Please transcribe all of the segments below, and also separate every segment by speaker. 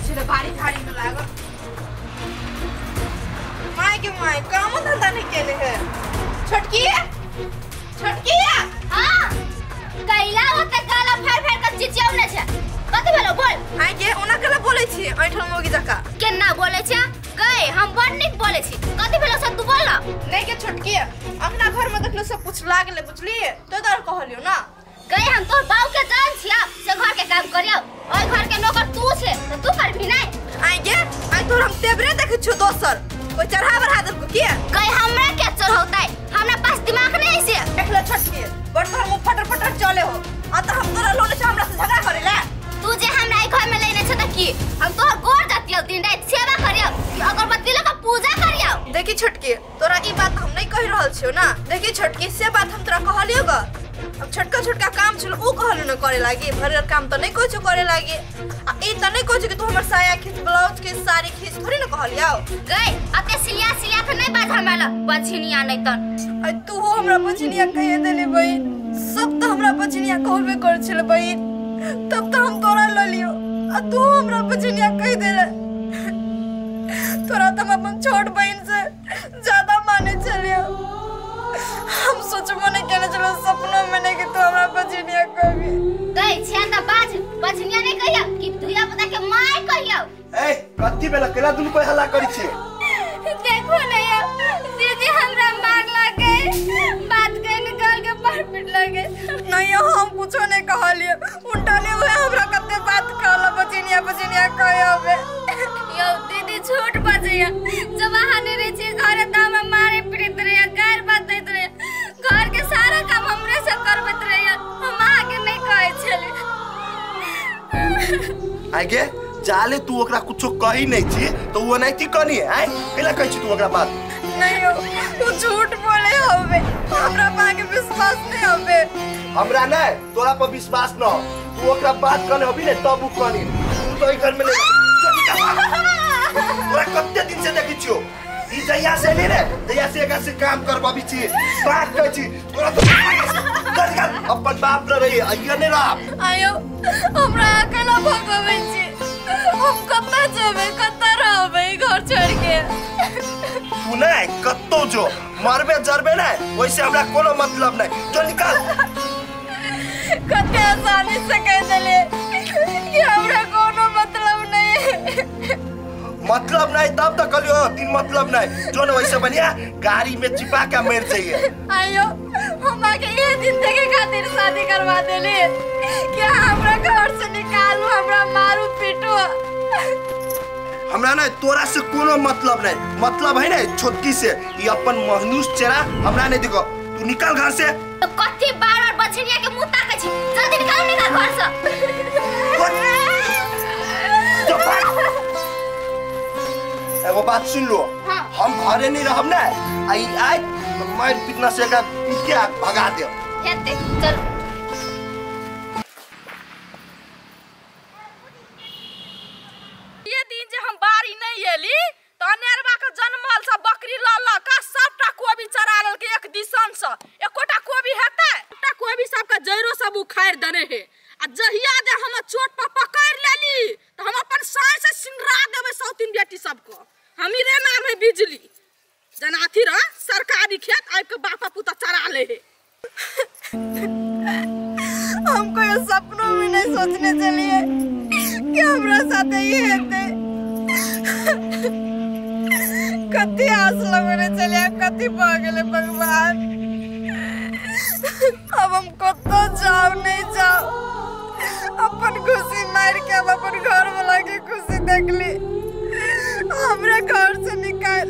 Speaker 1: छले बाड़ी झाड़ी में लागल। My के my काम धंधा नहीं केले है। छोटकी छोटकी
Speaker 2: हां कैला ओते गाला फाड़ फाड़ के चिचियाउ नै छै। कथि भेलो बोल?
Speaker 1: आइ के ओना केला बोलै छी ऐठन मोगी जका।
Speaker 2: केना बोलै छै गई? हम बड़ नीक बोलै छी। कथि भेलो से तू बोल ना।
Speaker 1: नहीं के छोटकी अपना घर में देखलो सब कुछ लागले बुझलिए तो दर कहलियो ना।
Speaker 2: गई हम तोर बाऊ के जान छिया से घर के काम करियो, ओइ घर के नौकर तू छे त तू करबी नै।
Speaker 1: आइ गे आइ तोर हम तेबरे देखै छियो दोसर कोई चढ़ा बढ़ा देलको के?
Speaker 2: गई हमरा के चढ़ौतै, हमरा पास दिमाग नै छै।
Speaker 1: देखलो छोटकी बड़ तोर मुंह फटर फटर चले हो आ त हम तोरा लोने छ हमरा से झगड़ा करेला।
Speaker 2: तू जे हमरा ई घर में लेने छ त की हम तोहर गोर जातियो दिन रात सेवा करियो कि अगरबत्ती लगा पूजा करियो।
Speaker 1: देखी छोटकी तोरा ई बात हम नहीं कहि रहल छियो ना। देखी छोटकी से बात हम तोरा कहलियो ग। अब छोटका छोटका काम छल उ कहलियो न करे लागी, भरल काम त नहीं कहै करे लागी। आ ई त नहीं कहै कि तू हमर साया खींच ब्लाउज के साड़ी खींच थोड़ी न कहलियो।
Speaker 2: गई अते सिलिया सिलिया के नहीं बाज हमरा ल बछिनिया नहीं त।
Speaker 1: आ तू हो हमरा बछिनिया कहि देली बहिन, सब त हमरा बछिनिया कहबे कर छल बहिन, तब त हम तोरा ल लियो आ तू हमरा बछिनिया कहि देले। तोरा त हम अपन छोट बहिन से ज्यादा माने छलियो। हम सोचबो नहीं केने छलो सपनो में नहीं कि तू हमरा बछिनिया कहबी।
Speaker 2: गई छे त बाज बछिनिया नहीं कहियो कि धुया पता के my कहियो।
Speaker 3: ए कथि बेला केला दुनु कोई हल्ला करै छी?
Speaker 2: देखो नहीं दीदी हमरा मार लगे बात कह निकाल के मार पीट लगे।
Speaker 1: नहीं हम कुछो नहीं कहलिए, उल्टा ले हुए हमरा कते बात कहला बछिनिया बछिनिया कहबे।
Speaker 2: यो दीदी झूठ बजैया, जब अहाँ नहीं रहे छी घरे त हमरा मारे पीटैत रहे, गार बात दैत रहे, घर के सारा काम हमरे से करबैत रहे, हम अहाँ के नहीं कहै छली।
Speaker 3: आगे जाले तू ओकरा कुछो कही नहीं छी तो वो नहीं थी कनी है केला कहै छी तू ओकरा बात?
Speaker 1: नहीं हो तू झूठ बोले हवे, हमरा पा के विश्वास नहीं हवे।
Speaker 3: हमरा नहीं तोरा पर विश्वास न, तू ओकरा बात कने हबी ने तब उ कनी। तू तो ई घर में नहीं तोरा कते दिन से देखै छियो ई जहिया से नहीं रे जहिया से एकरा से काम करबाबी छी बात कहै छी तोरा तो कर कर अपन बाप न रही अइया नहीं रह।
Speaker 1: आयो हमरा अकेला भगबै छी, हम कतऽ जेबै कतऽ रहबै घर छोड़ के?
Speaker 3: तू नहीं कतौ जो मरबे जरबे नहीं वैसे हमरा कोनो मतलब नहीं, जो निकाल।
Speaker 1: कते आसानी से कह देले कि हमरा कोनो मतलब नहीं।
Speaker 3: मतलब नहीं तब तो कहलियो तीन मतलब नहीं, जो न वैसे बढ़िया गाड़ी में चिपा के मर जाइए।
Speaker 1: आयो हम आके ये दिन देखे खातिर शादी करवा देले कि हमरा घर से निकालू हमरा मारू पीटू।
Speaker 3: हमरा नहीं तोरा से कोनो मतलब नहीं, मतलब है नहीं छोटकी से ये अपन महनूस चेहरा हमरा नहीं देखो, तू निकल घर से।
Speaker 2: तो कथि बार बार बछिनिया के मुंह ताकै छी, जल्दी निकाल निकाल घर से।
Speaker 3: एगो बात सुन लो।
Speaker 2: हाँ।
Speaker 3: हम घरे नहीं रहब ना आई आई तो मार पीटना से एकरा पीट के भगा देब।
Speaker 2: हेते चल।
Speaker 1: ये दिन जे हम बाड़ी नहीं एली त अनेरबा के जनमल सब बकरी ल ल का सबटा कोबी चरा लेलकै एक दिसन से, एकोटा कोबी हेतै? एकटा कोबी सबके जड़ो सब उखाड़ देने हे। आ जहिया जे हम चोट पर पकड़ लेली त हम अपन साय से सिंगरा देबै सौतीन बेटी सबको। हमीरे नाम है बिजली जनाथी रह सरकारी खेत आबि के बापा पुता चरा ले हे। हमको ये सपनों में नहीं सोचने चलिए कि हमरा साथे ये हेतै। कति आस लगने चलिए कति भऽ गेलै भगवान। अब हम कतौ जाओ नहीं जाओ, अपन खुशी मार के अब अपन घर वाला के खुशी देखली हमरा घर से निकाल।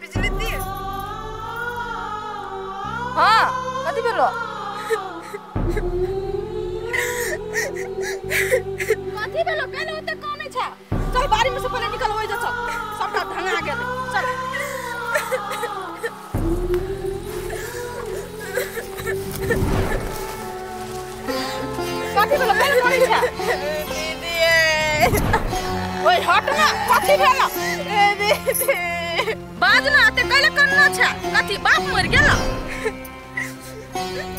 Speaker 1: बिजली दी। हाँ कथी भेलो? कथी भेलो? केना ओते कनै छै? चल बाड़ी में से पहिले निकल ओइ जा चल, सबटा धंगा गेलै चल। कथी भेलो? केना कनै छै? दीदी ओइ हट ना, कथी भेलो? ए दीदी कथी बाप मर गेल?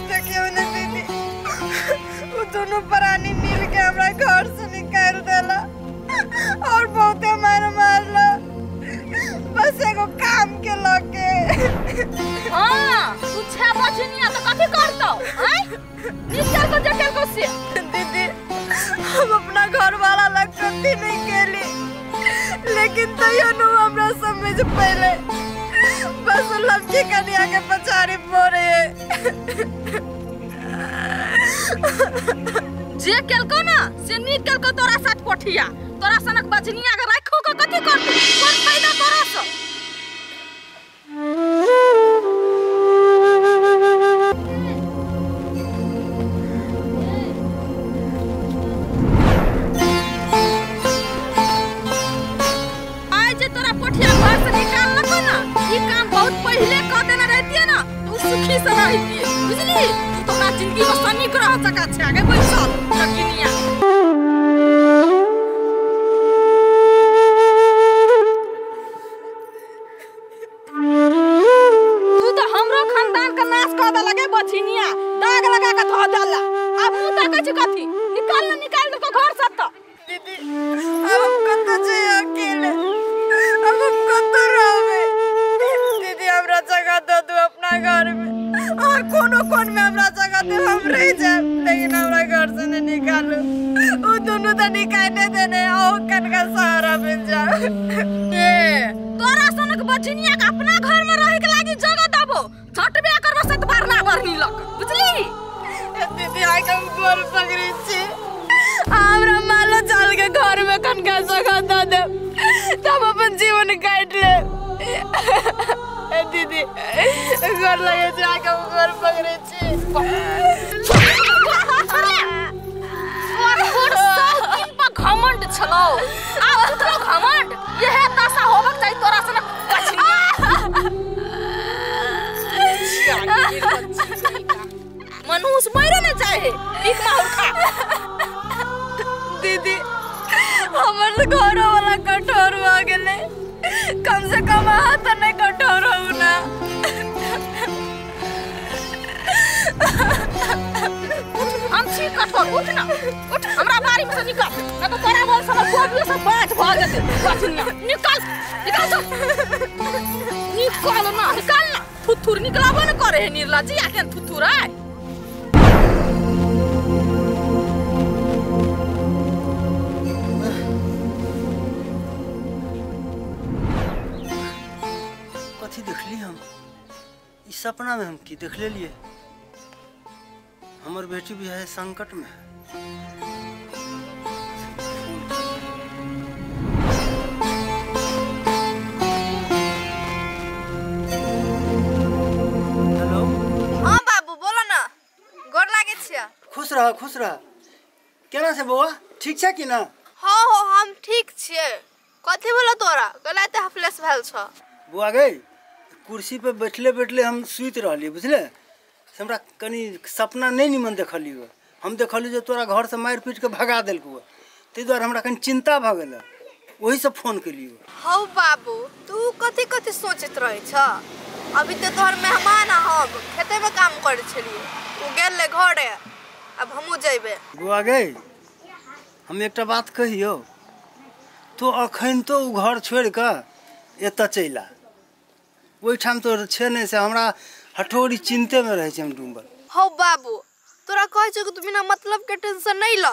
Speaker 4: देखियो ने दीदी, वो दोनों प्राणी मिल के हमरा घर से निकाल देला और बहुते मार मारला, बस एगो काम के लके।
Speaker 1: हां तू छे बजनिया तो कथी करतौ? हैं निकाल को जटल को से।
Speaker 4: दीदी हम अपना घर वाला लग कथी नहीं केली, लेकिन तैयो नु हमरा समझ पहले बस लड़की कन्या के पछाड़ी पड़े।
Speaker 1: जे केलको ना से नीक केलको तोरा साथ पोठिया, तोरा सनक बजनिया के राखो के कथी करतौ? कोन फायदा तोरा से? आइ जे तोरा पोठिया घर से निकाललको ना, ई काम बहुत पहले क देने रहतिए ना तो सुखी से रहतिए, बुझली? तू तो अपना जिंदगी में सनिक रह सका छै। आगे बैसल ठकिनिया। तू तो हमरो खानदान के नाश क देलक बछिनिया, दाग लगा के धो देला। अब मुंह ताकै छै कथी? निकाल न, निकाल देलको घर से त।
Speaker 4: दीदी अब हम कतौ जइयै अकेले, अब हम कतौ रहबै? दीदी हमरा जगह दऽ दू अपना घर में, और कोनो कोन में हमरा जगह दे, हम रह जाएब, लेकिन हमरा घर से नहीं निकालू। वो दोनों तो निकालने देने और कनका सहारा मिल जाए।
Speaker 1: ए तोरा सनक बछिनिया के अपना घर में रहे के लागी जगह दबो, झटबे करबो से त बारना बरनी लक, बुझली?
Speaker 4: दीदी आइ हम गोर पकड़ै छी, हमरा मालो चाल के घर में कनका जगह दऽ देब तब अपन जीवन काटि लेब। दीदी गोर लगे छै, आइ हम गोर पकड़ै छी।
Speaker 1: घमंड छलौ, आब उतरो घमंड, यहे दशा होबक चाही तोरा सनक बछिनिया। मनुष्य मरे ने चाहे भीख माहुर खा।
Speaker 4: दीदी हमर घरो वाला कठोर भऽ गेलै, कम से कम अहाँ तऽ नहि कठोर होउ ना।
Speaker 1: हम छी कठोर, उठ ना उठ, हमरा बारी में से निकल, न तो तोरा बोल सब कोबियो सब बाँच भऽ जेतै। बछिनिया निकल, निकल चल, निकल ना, निकल ना, थुथुर निकलाबो न करे है निर्लज्जी आके थुथुर आय।
Speaker 5: कथी देखली हम इस सपना में? हम की देख लेलिए? हमर बेटी भी है संकट में। हेलो।
Speaker 4: हाँ बाबू बोलो ना, गोर लागे छियै।
Speaker 5: खुश रह, खुश रह। केना से बौआ, ठीक छै कि ना?
Speaker 4: हाँ हो हम ठीक छियै। कथी बोलो तोरा गला ते हफलेस भेल छ?
Speaker 5: बौआ गई कुर्सी पे बैठले बैठले हम सुति रहलियै, बुझले? से हमरा कनी सपना नहीं निमन देखलियै। हम देखलियै जे तोरा घर से मारि पीट के भगा देलकौ, ताहि दुआरे हमरा कनी चिंता भऽ गेल, ओही से फोन केलियै।
Speaker 4: हौ बाबू तू कथी कथी सोचैत रहै छ? अभी तऽ तोहर मेहमान आ हम खेते में काम करै छलियै, उ गेल घरे, अब हमहूँ जइबै।
Speaker 5: बौआ गई हम एकटा बात कहियौ, तो अखन तो उ घर छोड़ि कऽ एतऽ चलि आ, ओहिठाम तो छै नहि, से हमरा हठौरी चिंते में रहै छै हम डूबल।
Speaker 4: हौ बाबू तोरा कहै छौ कि तू बिना मतलब के टेंशन नहीं ल,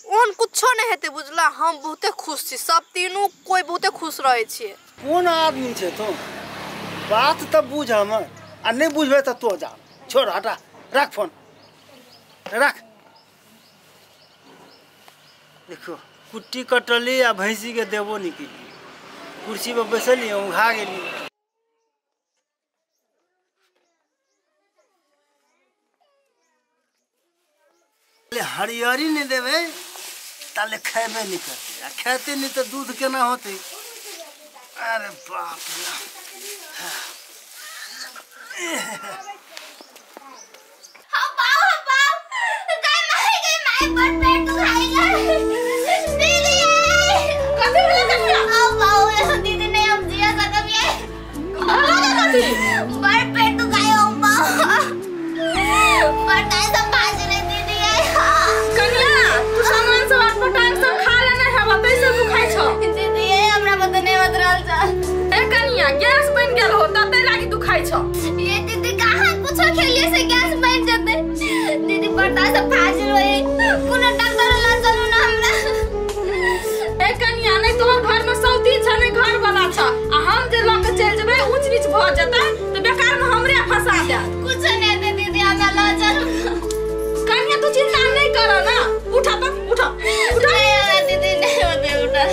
Speaker 4: ओहन कुछो नहीं हेतै, बुझला? हम बहुते खुश छी, सब तीनू कोई बहुते खुश रहै छियै।
Speaker 5: कोन आदमी छै तो? बात तऽ बुझ हमर, आ नहि बुझबै तऽ तो जा, छोड़ हटा, राख फोन राख। देखो कुट्टी कटली आ भैंसी के देबो नहीं केलियै, कुर्सी पर बैसलियै उघा गेलियै। हरियरी नहीं देवे ताले खेबे नहीं करते, आ खेते नहीं तो दूध केना होते? अरे बाप रे।
Speaker 2: दीदी नहीं हम जिया सकब ये। से फाजिल होई कोनो डॉक्टर ल चलू ना हमरा।
Speaker 1: ए कनिया नहीं तोहर घर में सौतीन छ नहीं घर वाला छ आ हम जे ल के चल जेबै ऊंच नीच भ जेतै त बेकार में हमरे फंसा देत।
Speaker 2: कुछ नहीं दे दीदी हमरा ल चलू।
Speaker 1: कनिया तू चिंता नहीं कर ना, उठा त उठा उठा।
Speaker 2: नहीं दीदी नहीं होते उठा।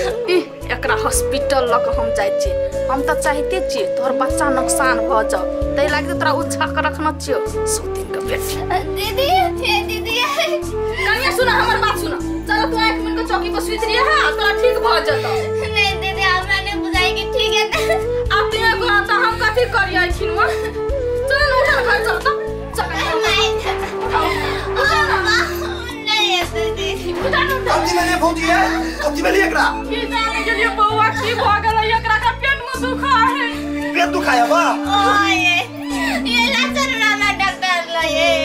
Speaker 1: एकरा हॉस्पिटल ल के हम जाइ छी, हम त चाहते छी तोहर बच्चा नुकसान भ जाओ तै लागि तोरा उछा के रखना छियो सौतीन के बेटी।
Speaker 2: दीदी हे दीदी
Speaker 1: कनिया सुन हमर बात सुन, चल तू 1 मिनट के चौकी पर सुति रही हां तोरा ठीक भ जतौ।
Speaker 2: नहीं दीदी हमरा नहीं बुझाई कि ठीक है।
Speaker 1: अब तू एगो त हम कथि करियै खिनवा, चल न उठल घर चल त चल
Speaker 2: नहीं दीदी
Speaker 1: उठा न उठा।
Speaker 3: कथि भेलै भौजी है कथि भेलै एकरा?
Speaker 1: की जाने गेलियै बौआ की भ गेलै एकरा का पेट में दुखा है।
Speaker 3: पेट दुखाया बा?
Speaker 2: ओए